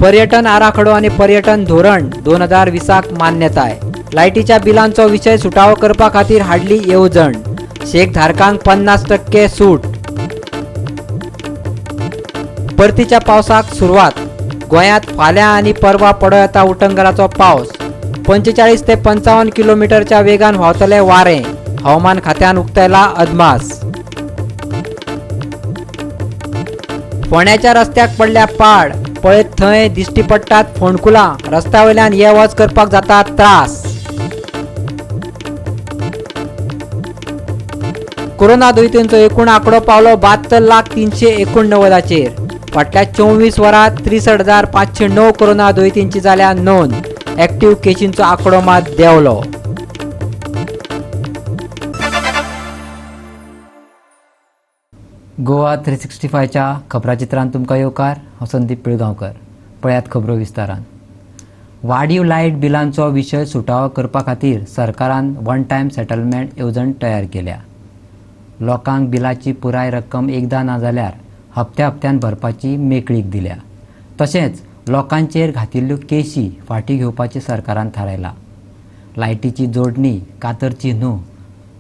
पर्यटन आराखडो आनी पर्यटन धोरण 2020 मान्यताय. लायटीच्या बिलांचो विशय सुटावो करपा खातीर हाडली येवजण. शेक धारकांक 50% सूट. परतीच्या पावसाक सुरवात. गोंयांत फाल्यां आनी परवा पडो येता उटंगराचो पावस. 45 ते 55 किलोमिटरच्या वेगान व्हांवतले वारें. हवामान खात्यान उक्तायला अदमास. फोंड्याच्या रस्त्याक पडल्या पाड. पळयत थंय दिश्टी पडटात फोंडकुलां. रस्त्या वयल्यान ये वच करपाक जाता त्रास. कोरोना दुयेंतींचो एकूण आंकडो पावलो 72,00,389. फाटल्या 24 वरांत 63,509 कोरोना दुयेंतींची जाल्या नोंद. ऍक्टिव्ह केशींचो आंकडो मात देंवलो. गोवा 365च्या खबराचित्रांत तुमकां येवकार. हांव संदीप पिळगांवकर. पळयात खबरो विस्तारान. वाडीव लायट बिलांचो विशय सुटावो करपा खातीर सरकारान वन टायम सेटलमेंट येवजण तयार केल्या. लोकांक बिलाची पुराय रक्कम एकदां ना जाल्यार हप्त्या हप्त्यान भरपाची मेकळीक दिल्या. तशेंच लोकांचेर घातिल्ल्यो केशी फाटीं घेवपाचें सरकारान थारायलां. लायटीची जोडणी कातरची न्हू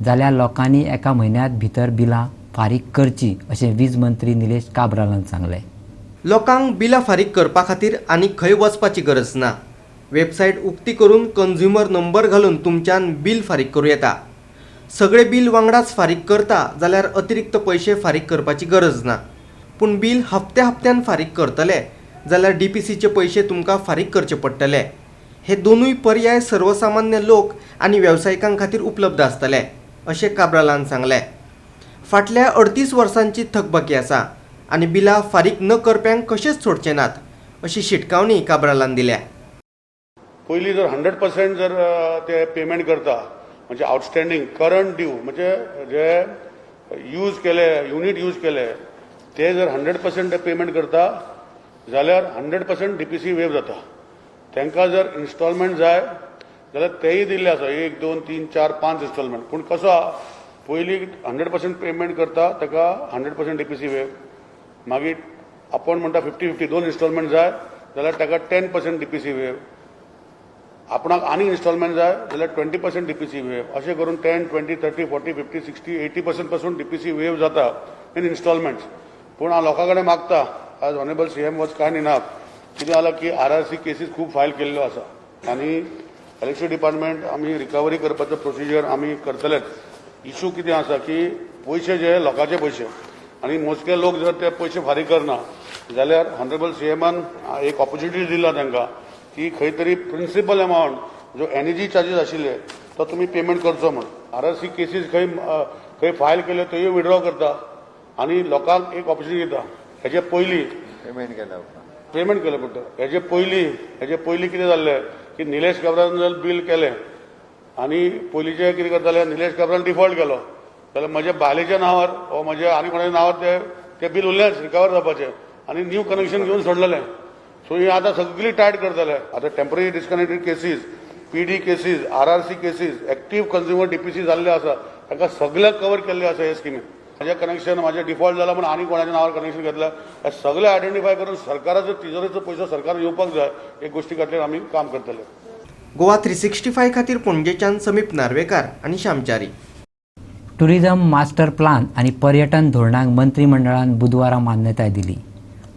जाल्यार लोकांनी एका म्हयन्यांत भितर बिलां फारीक करची अशें वीज मंत्री निलेश काब्रालान सांगलें. लोकांक बिलां फारीक करपा खातीर आनी खंय वचपाची गरज ना. वेबसायट उक्ती करून कंझ्युमर नंबर घालून तुमच्यान बील फारीक करूं येता. सगळे बील वांगडाच फारीक करता जाल्यार अतिरिक्त पयशे फारीक करपाची गरज ना. पूण बील हप्त्या हप्त्यान फारीक करतले जाल्यार डीपीसीचे पयशे तुमकां फारीक करचे पडटले. हे दोनूय पर्याय सर्वसामान्य लोक आनी वेवसायिकां खातीर उपलब्ध आसतले अशें काब्रालान सांगलें. फाटल्या 38 वर्सांची थकबाकी आसा आनी बिलां फारीक न करप्यांक कशेंच सोडचे नात अशी शिटकावणी काब्रालान दिल्या. पयलीं जर 100% जर ते पेमेंट करता म्हणजे आउटस्टँडींग करंट ड्यू म्हणजे जे यूज केले युनीट यूज केले ते जर 100% पेमेंट करता जाल्यार 100% डीपीसी वेव जाता. तांकां जर इन्स्टॉलमेंट जाय जाल्यार तेय दिल्ले आसा 1 2 3 4 5 इन्स्टॉलमेंट. पूण कसो पयलीं 100% पेमेंट करता ताका 100% डीपीसी वेव, मागीर आपूण म्हणटा 50-50 2 इन्स्टॉलमेंट जाय जाल्यार ताका 10% डीपीसी वेव, आपणाक आनी इन्स्टॉलमेंट जाय जाल्यार 20% डीपीसी वेव, अशें करून 10, 20, 30, 40, 50, 60, 80% पासून डीपीसी वेव जाता इन इन्स्टॉलमेंट्स. पूण हांव लोकां कडेन मागता, आज ऑनरेबल सीएम वॉज कांय इनाफ, कितें जालां की आरआरसी केसीस खूब फायल केल्ल्यो आसा आनी इलेक्ट्रिसिटी डिपार्टमेंट आमी रिकवरी करपाचो प्रोसिजर आमी करतलेच. इशू कितें आसा की पयशे जे लोकांचे पयशे आनी मोजके लोक जर ते पयशे फारीक करना जाल्यार ऑनरेबल सीएमान एक ऑपॉर्च्युनिटी दिला तांकां की खंय तरी प्रिंसिपल अमावंट जो एनर्जी चार्जीस आशिल्ले तो तुमी पेमेंट करचो म्हूण. आरआरसी केसीस खंय खंय फायल केल्यो त्योय विड्रॉ करता आनी लोकांक एक ऑपॉर्च्युनिटी दिता. हेजे पयलीं पेमेंट केलें पडटा. हेजे पयलीं कितें जाल्लें की निलेश काब्रान जर बील केलें आनी पयलींचे कितें करताले, निलेश काब्रान डिफॉल्ट केलो जाल्यार म्हज्या बायलेच्या नांवार वा म्हज्या आनी कोणाच्या नांवार ते बील उरलेंच रिकवर जावपाचें आनी न्यू कनेक्शन घेवन सोडलेलें. सो ही आतां सगळी टायट करतले. आतां temporary disconnected cases, PD cases, RRC cases, active consumer DPC जाल्ले आसा तांकां सगळें कवर केल्लें आसा हे स्किमीन. म्हाजें कनेक्शन म्हाजें डिफॉल्ट जालां म्हूण आनी कोणाच्या नांवार कनेक्शन घेतलें हे सगळें आयडेंटिफाय करून सरकाराचो तिजोरेचो पयसो सरकार येवपाक जाय हे गोश्टी खातीर आमी काम करतले. गोवा 365 खातीर पणजेच्यान समीप नार्वेकार आनी श्यामचारी. टुरिझम मास्टर प्लान आनी पर्यटन धोरणाक मंत्रिमंडळान बुधवारा मान्यताय दिली.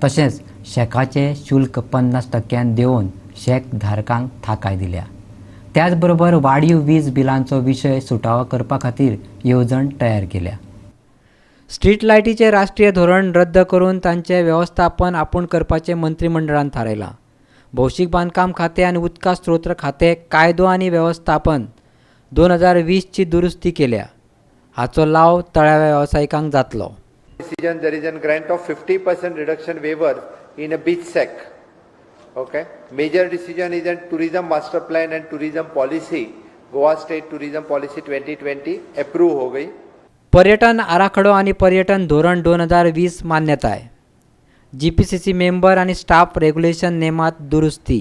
तशेंच शॅकाचें शुल्क 50% देंवोवन शॅक धारकांक थाकाय दिल्या. त्याचबरोबर वाडीव वीज बिलांचो विशय सुटावो करपा खातीर येवजण तयार केल्या. स्ट्रीट लायटीचें राष्ट्रीय धोरण रद्द करून तांचें वेवस्थापन आपूण करपाचें मंत्रिमंडळान थारायलां. भौशीक बांदकाम खातें आनी उदका स्त्रोत खातें कायदो आनी वेवस्थापन 2020ची दुरुस्ती केल्या. हाचो लाव तळाव्या वेवसायिकांक जातलो. Decision, there is a grant of 50% reduction waiver in a beach sec. Okay. Major decision is a tourism master plan and tourism policy. Goa State Tourism Policy 2020 approve हो गई. पर्यटन आराखडो आनी पर्यटन धोरण 2020 मान्यताय. जीपीसीसी मेंबर आनी स्टाफ रेग्युलेशन नेमात दुरुस्ती.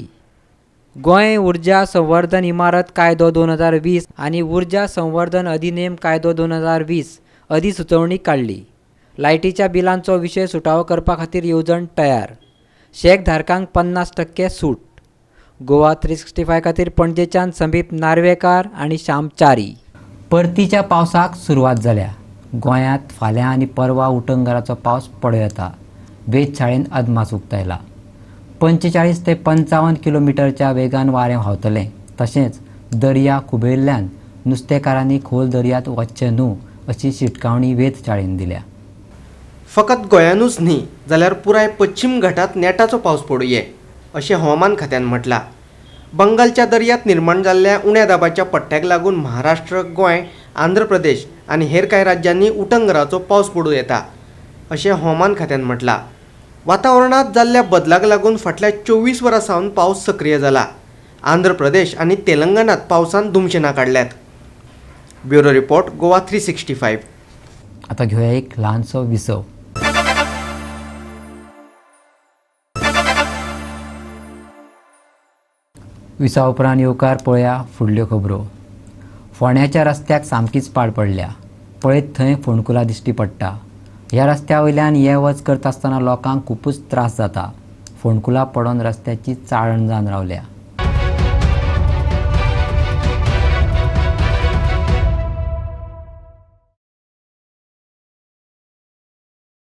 गोंय ऊर्जा संवर्धन इमारत कायदो 2020 आनी ऊर्जा संवर्धन अधिनेम कायदो 2020 अधिसुचोवणी काडली. लायटीच्या बिलांचो विशय सुटावो करपा खातीर येवजण तयार. शॅक धारकांक 50% सूट. गोवा 365 खातीर पणजेच्यान समीप नार्वेकार आनी श्याम च्यारी. परतीच्या पावसाक सुरवात जाल्या. गोंयांत फाल्यां आनी परवा उटंगराचो पावस पडूं येता. वेधशाळेन अदमास उक्तायला. 45 ते 55 किलोमिटरच्या वेगान वारें व्हांवतलें. तशेंच दर्या खुबेल्ल्यान नुस्तेकारांनी खोल दर्यांत वचचें न्हू अशी शिटकावणी वेधशाळेन दिल्या. फकत गोंयानूच न्ही जाल्यार पुराय पश्चिम घाटात नेटाचो पावस पडुये अशें हवामान खात्यान म्हटलां. बंगालच्या दर्यांत निर्माण जाल्ल्या उण्या दाबाच्या पट्ट्याक लागून महाराष्ट्र, गोंय, आंध्र प्रदेश आनी हेर कांय राज्यांनी उटंगराचो पावस पडूं येता अशें हवामान खात्यान म्हटलां. वातावरणांत जाल्ल्या बदलाक लागून फाटल्या 24 वरां सावन पावस सक्रीय जाला. आंध्र प्रदेश आनी तेलंगणांत पावसान धुमशेणां काडल्यात. Bureau report, Goa 365. आतां घेवया एक ल्हानसो विसव. विसा उपरांत येवकार पळया फुडल्यो खबरो. फोंड्याच्या रस्त्याक सामकीच पाड पडल्या. पळयत थंय फोंडकुलां दिश्टी पडटा. ह्या रस्त्या वयल्यान ये वच करता आसतना लोकांक खुबूच त्रास जाता. फोंडकुलां पडून रस्त्याची चाळण जावन रावल्या.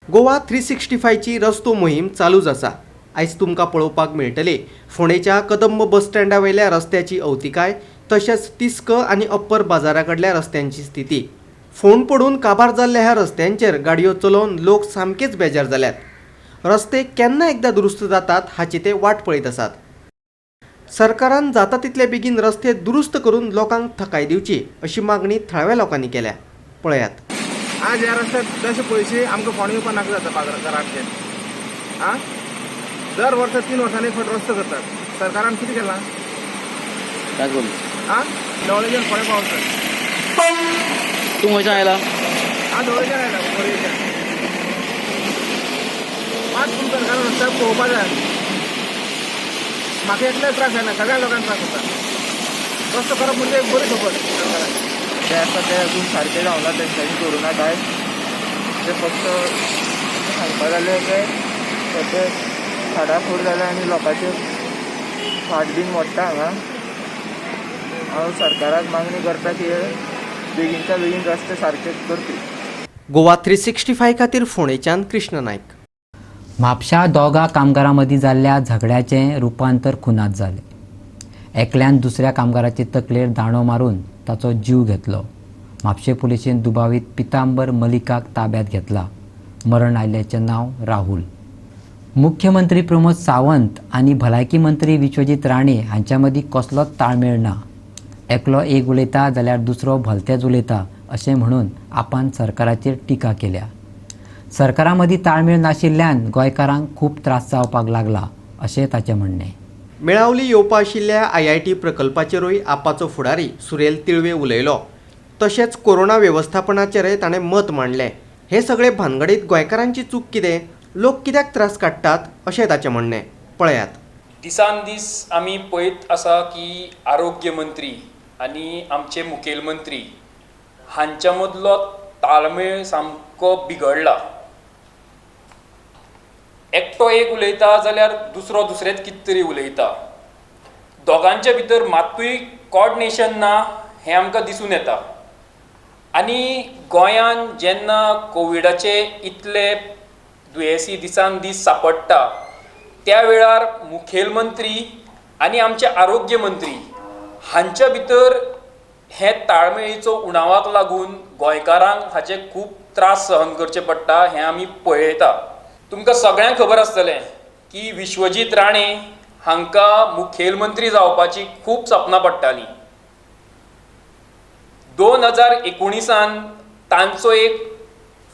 गोवा 365ची रस्तो मोहीम चालूच आसा. आयज तुमकां पळोवपाक मेळटले फोंडेच्या कदंब बस स्टँडा वयल्या रस्त्याची अवतिकाय, तशेंच तिस्क आनी अप्पर बाजारा कडल्या रस्त्यांची स्थिती. फोंड पडून काबार जाल्ल्या ह्या रस्त्यांचेर गाडयो चलोवन लोक सामकेच बेजार जाल्यात. रस्ते केन्ना एकदां दुरुस्त जातात हाची ते वाट पळयत आसात. सरकारान जाता तितले बेगीन रस्ते दुरुस्त करून लोकांक थकाय दिवची अशी मागणी थळाव्या लोकांनी केल्या. पळयात. आज ह्या रस्त्यार जशे पयशे आमकां फोंड येवपाक नाका जाता बाजारांतल्यान. आं, दर वर्सा 3 वर्सांनी एक फावट रस्तो करतात. सरकारान कितें केलां? आं, ढवळेच्यान फोंडें पावता. तूं खंयच्यान आयला? हांव ढवळेच्यान आयला, बोरयेच्यान. मात पूण सरकारान रस्त्यार पळोवपा जाय. म्हाका एकल्याक त्रास जायना, सगळ्या लोकांक त्रास जाता. रस्तो करप म्हणजे एक बरी खबर सरकारान. ते आसा ते अजून सारके जावना, तेंच्यांनी करूं ना कांय. ते फक्त सांगपा जाल्यार ते ते खाडाखोड जाल्या आनी लोकांचे फाट बीन मोडटा हांगा. हांव सरकाराक मागणी करता की बेगीनच्या बेगीन रस्ते सारके करपी. गोवा 365 खातीर फोंडेच्यान कृष्ण नायक. म्हापशा दोगा कामगारां मदीं जाल्ल्या झगड्याचें रुपांतर खुनात जालें. एकल्यान दुसऱ्या कामगाराचे तकलेर दांडो मारून ताचो जीव घेतलो. म्हापशें पुलिशेन दुबावीत पितांबर मलिकाक ताब्यांत घेतला. मरण आयिल्ल्याचें नांव राहुल. मुख्यमंत्री प्रमोद सावंत आनी भलायकी मंत्री विश्वजीत राणे हांच्या मदीं कसलोच ताळमेळ ना. एकलो एक उलयता जाल्यार दुसरो भलतेच उलयता अशें म्हणून आपान सरकाराचेर टिका केल्या. सरकारा मदीं ताळमेळ नाशिल्ल्यान गोंयकारांक खूब त्रास जावपाक लागला अशें ताचें म्हणणें. मेळावली येवपा आशिल्ल्या IIT प्रकल्पाचेरूय आपाचो फुडारी सुरेल तिळवे उलयलो. तशेंच कोरोना वेवस्थापनाचेरय ताणें मत मांडलें. हे सगळे भानगडीत गोंयकारांची चूक कितें, लोक कित्याक त्रास काडटात अशें ताचें म्हणणें. पळयात. दिसान दीस आमी पळयत आसा की आरोग्य मंत्री आनी आमचे मुखेलमंत्री हांच्या मदलो ताळमेळ सामको बिगडला. एकटो एक उलयता जाल्यार दुसरो दुसरेच कितें तरी उलयता. दोगांच्या भितर मात्तूय कॉर्डिनेशन ना हें आमकां दिसून येता. आनी गोंयान जेन्ना कोविडाचे इतले दुयेंसी दिसान दीस सापडटा त्या वेळार मुखेलमंत्री आनी आमचे आरोग्य मंत्री हांच्या भितर हे ताळमेळीचो उणावाक लागून गोंयकारांक हाचे खूब त्रास सहन करचे पडटा हें आमी पळयता. तुमकां सगळ्यांक खबर आसतलें की विश्वजीत राणे हांकां मुखेलमंत्री जावपाची खूब सपनां पडटालीं. 2019 तांचो एक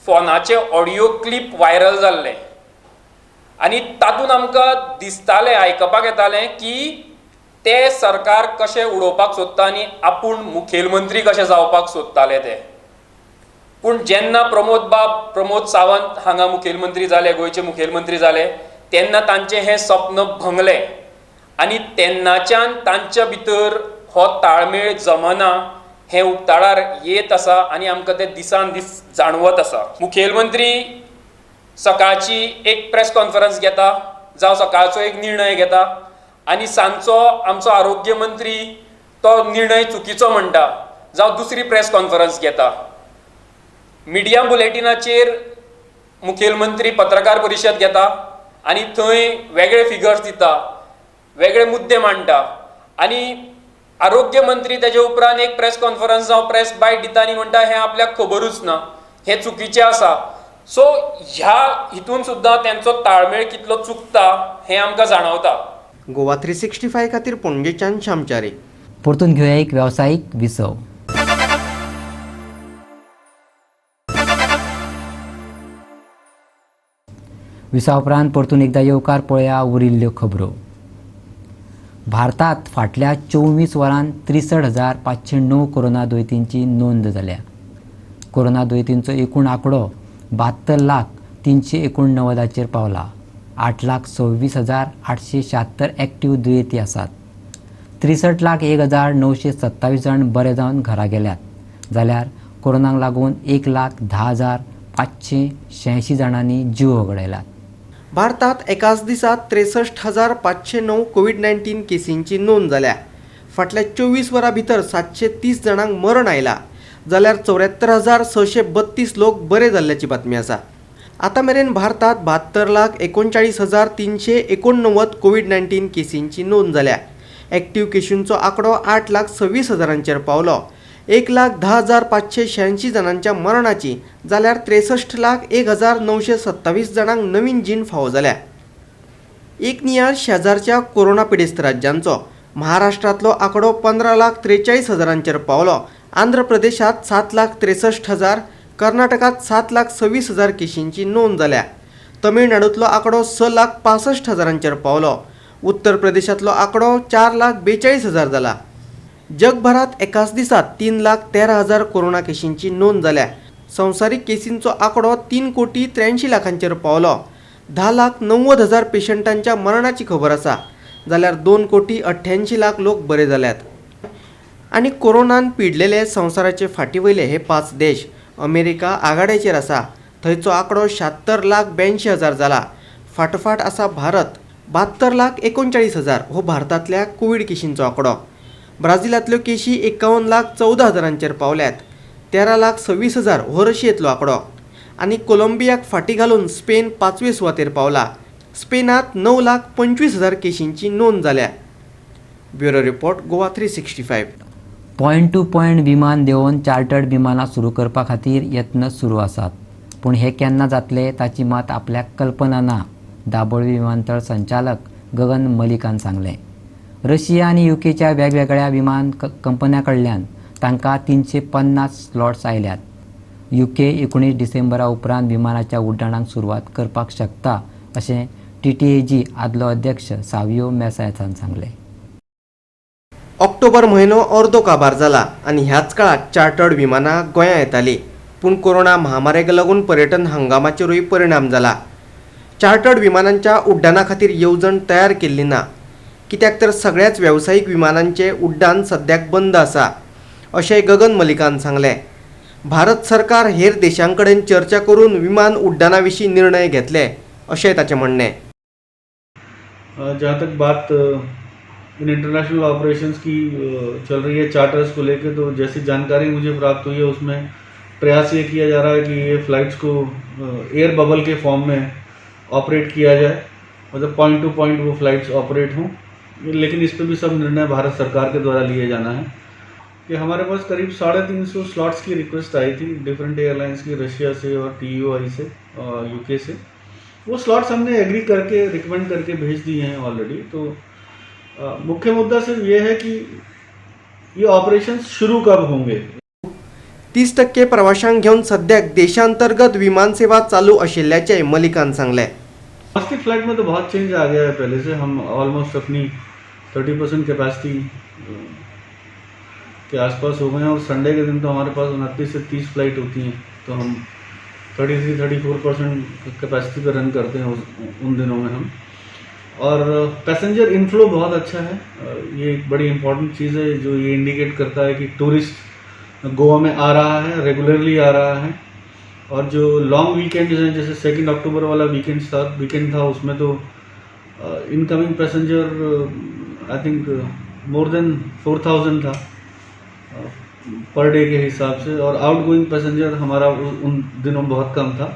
फोनाचे ऑडियो क्लिप व्हायरल जाल्लें आनी तातूंत आमकां दिसतालें, आयकपाक येतालें की ते सरकार कशें उडोवपाक सोदता आनी आपूण मुखेलमंत्री कशें जावपाक सोदताले ते. पूण जेन्ना प्रमोद सावंत हांगा मुखेलमंत्री जाले, गोंयचे मुखेलमंत्री जाले, तेन्ना तांचें हें सपन भंगलें आनी तेन्नाच्यान तांच्या भितर हो ताळमेळ जमना हें उक्ताडार येत आसा आनी आमकां तें दिसान दीस जाणवत आसा. मुखेलमंत्री सकाळची एक प्रेस कॉन्फरन्स घेता, जावं सकाळचो एक निर्णय घेता आनी सांजचो आमचो आरोग्य मंत्री तो निर्णय चुकीचो म्हणटा जावं दुसरी प्रेस कॉन्फरन्स घेता. मिडिया बुलेटिनाचेर मुखेलमंत्री पत्रकार परिशद घेता आनी थंय वेगळे फिगर्स दिता, वेगळे मुद्दे मांडटा आनी आरोग्य मंत्री तेजे उपरांत एक प्रेस कॉन्फरन्स जावं प्रेस बायट दिता आनी म्हणटा हें आपल्याक खबरूच ना, हें चुकीचें आसा. सो ह्या हितून सुद्दां तेंचो ताळमेळ कितलो चुकता हें आमकां जाणवता. गोवा 365 खातीर पणजेच्यान श्यामचारी. परतून घेवया एक वेवसायीक विसव. विसा उपरांत परतून एकदा येवकार पळया उरिल्ल्यो खबरो. भारतात फाटल्या 24 वरांत 63,509 कोरोना दुयेंतींची नोंद जाल्या. कोरोना दुयेंतींचो एकूण आंकडो 72,389 पावला. 8,26,876 एक्टिव्ह दुयेंती आसात. 63,01,927 जाण बरे जावन घरा गेल्यात, जाल्यार कोरोनाक लागून 1,10,586 जाणांनी जीव वगडायला. भारतात एकाच दिसा 63,509 कोविड-19 केसींची नोंद जाल्या. फाटल्या 24 वरां भितर 730 जाणांक मरण आयला, जाल्यार 74,632 लोक बरे जाल्ल्याची बातमी आसा. आतां मेरेन भारतात 72,39,389 कोविड-19 केसींची नोंद जाल्या. एक्टिव्ह केशींचो आंकडो 8,26,000 पावलो. 1,10,586 जाणांच्या मरणाची जाल्यार 63,01,927 जाणांक नवीन जीण फावो जाल्या. एक नियाळ शेजारच्या कोरोना पिडेस्त राज्यांचो. महाराष्ट्रांतलो आंकडो 15,43,000 पावलो. आंध्र प्रदेशात 7,63,000, कर्नाटकात 7,26,000 केशींची नोंद जाल्या. तमिळनाडूंतलो आंकडो 6,65,000 पावलो. उत्तर प्रदेशांतलो आंकडो 4,42,000 जाला. जगभरात एकाच दिसा 3,13,000 कोरोना केशींची नोंद जाल्या. संवसारीक केसींचो आंकडो 3,83,00,000 पावलो. 10,90,000 पेशंटांच्या मरणाची खबर आसा, जाल्यार 2,88,00,000 लोक बरे जाल्यात. आनी कोरोनान पिडलेले संवसाराचे फाटी वयले हे 5 देश. अमेरिका आघाड्याचेर आसा, थंयचो आंकडो 76,82,000 जाला. फाटोफाट आसा भारत, 72,39,000 हो भारतांतल्या कोवीड केशींचो आंकडो. ब्राझिलांतल्यो केशी 51,14,000 पावल्यात. 13,26,000 हो रशियेंतलो आंकडो. आनी कोलंबियाक फाटी घालून स्पेन 5वे सुवातेर पावला. स्पेनात 9,25,000 केशींची नोंद जाल्या. Bureau report, Goa 365. Point to point विमान देंवोवन चार्टर्ड विमानां सुरू करपा खातीर यत्न सुरू आसात, पूण हे केन्ना जातले ताची मात आपल्याक कल्पना ना, दाबोळी विमानतळ संचालक गगन मलिकान सांगलें. रशिया आनी युकेच्या वेगवेगळ्या विमान कंपन्यां कडल्यान तांकां 350 स्लॉट्स आयल्यात. युके 19 डिसेंबरा उपरांत विमानाच्या उड्डाणाक सुरवात करपाक शकता अशें TTAG आदलो अध्यक्ष सावियो मेसायासान सांगलें. ऑक्टोबर म्हयनो अर्दो काबार जाला आनी ह्याच काळात चार्टर्ड विमानां गोंया येतालीं, पूण कोरोना महामारेक लागून पर्यटन हंगामाचेरूय परिणाम जाला. चार्टर्ड विमानांच्या उड्डाणा खातीर येवजण तयार केल्ली ना, कित्याक तर सगळ्याच वेवसायीक विमानांचे उड्डाण सद्याक बंद आसा, अशें गगन मलिकान सांगलें. भारत सरकार हेर देशां कडेन चर्चा करून विमान उड्डाणा विशीं निर्णय घेतले, अशें ताचें म्हणणें. जहाँ तक बात इन इंटरनेशनल ऑपरेशंस की चल रही है चार्टर्स को लेकर, तो जैसी जानकारी मुझे प्राप्त हुई है उसमें प्रयास ये किया जा रहा है कि ये फ़्लाइट्स को एयर बबल के फॉर्म में ऑपरेट किया जाए, मतलब पॉइंट टू पॉइंट वो फ़्लाइट्स ऑपरेट हों। लेकिन इस पर भी सब निर्णय भारत सरकार के द्वारा लिए जाना है। कि हमारे पास करीब 350 स्लॉट्स की रिक्वेस्ट आई थी डिफरेंट एयरलाइंस की, रशिया से और TUI से और UK से। वो स्लॉट्स हमने एग्री करके रिकमेंड करके भेज दिए हैं ऑलरेडी। तो मुख्य मुद्दा सिर्फ ये है कि ये ऑपरेशन शुरू कब होंगे। 30% प्रवाशांक घेवन सद्याक देशांतर्गत विमान सेवा चालू आशिल्ल्याचें मलिकान सांगलें. डोमेस्टिक फ्लाइट में तो बहुत चेंज आ गया है पहले से। हम ऑलमोस्ट अपनी 30% कैपेसिटी के आसपास हो गए हैं और संडे के दिन तो हमारे पास 29 से 30 फ्लाइट होती हैं, तो हम 33-34% कैपेसिटी पर रन करते हैं उन दिनों में हम। और पैसेंजर इनफ्लो बहुत अच्छा है, ये एक बड़ी इम्पोर्टेंट चीज़ है जो ये इंडिकेट करता है कि टूरिस्ट गोवा में आ रहा है, रेगुलरली आ रहा है। और जो लॉन्ग वीकेंड्स हैं, जैसे 2 अक्टूबर वाला वीकेंड था, उसमें तो Incoming passenger I think more than 4000 था पर डे के हिसाब से, और आउटगोइंग पैसेंजर हमारा उन दिनों बहुत कम था।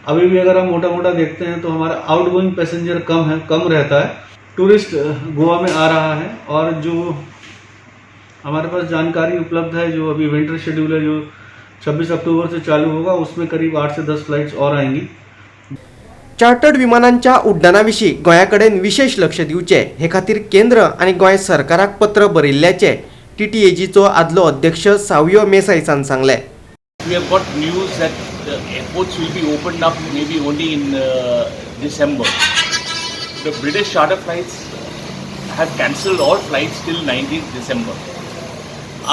अभी भी अगर हम मोटा मोटा देखते हैं तो हमारा आउटगोइंग पैसेंजर कम है, कम रहता है। टूरिस्ट गोवा में आ रहा है और जो हमारे पास जानकारी उपलब्ध है, जो अभी विंटर शेड्यूल है जो 26 अक्टूबर से चालू होगा, उसमें करीब 8 से 10 फ्लाइट्स और आएंगी। चार्टर्ड विमानांच्या उड्डाणा विशीं गोंया कडेन विशेष लक्ष दिवचें हे खातीर केंद्र आनी गोंय सरकाराक पत्र बरयिल्ल्याचें टीटीएजीचो आदलो अध्यक्ष सावियो मेसायसान सांगलें। We have got news that the airports will be opened up maybe only in December. The British charter flights have cancelled all flights till 19th December.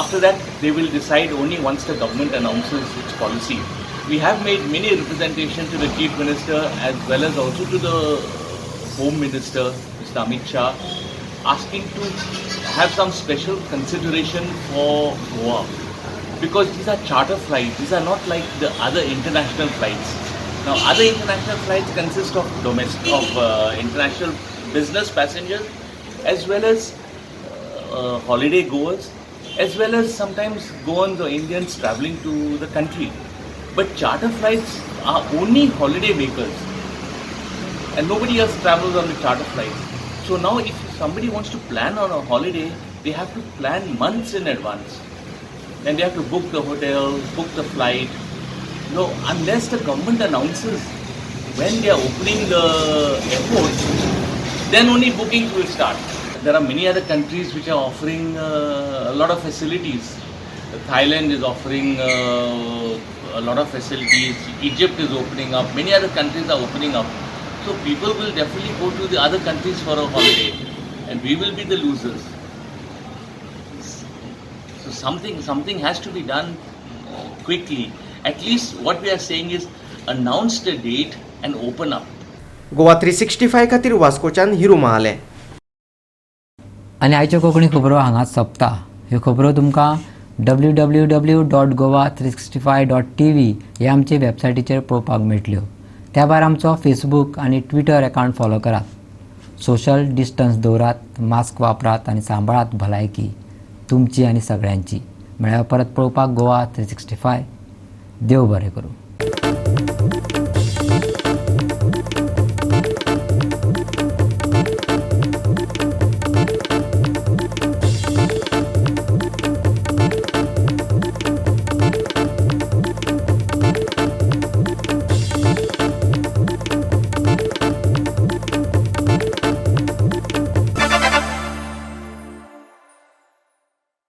After that, they will decide only once the government announces its policy. We have made many representations to the Chief Minister as well as also to the Home Minister, Mr. Amit Shah, asking to have some special consideration for Goa, because these are charter flights. These are not like the other international flights. Now, other international flights consist of domestic, of international business passengers, as well as holiday goers, as well as sometimes Goans or Indians traveling to the country. But charter flights are only holiday makers, and nobody else travels on the charter flights. So now, if somebody wants to plan on a holiday, they have to plan months in advance. And they have to book the hotel, book the flight. No, unless the government announces when they are opening the airports, then only bookings will start. There are many other countries which are offering a lot of facilities. Thailand is offering a lot of facilities. Egypt is opening up. Many other countries are opening up. So people will definitely go to the other countries for a holiday, and we will be the losers. So something has to be done quickly. At least what we are saying is announce the date and open up. Goa 365 खातीर वास्कोच्यान हिरू महाले। आनी आयच्यो कोंकणी खबरो हांगाच सोंपता। ह्यो खबरो तुमकां www.goa365.tv ह्या आमचे वेबसायटीचेर पळोवपाक मेळटल्यो। त्या भायर आमचो फेसबूक आनी ट्विटर अकावंट फॉलो करात। सोशल डिस्टन्स दवरात, मास्क वापरात आनी सांबाळात भलायकी तुमची आनी सगळ्यांची। म्हळ्यार परत पळोवपाक गोवा 365। देव बरें करूं।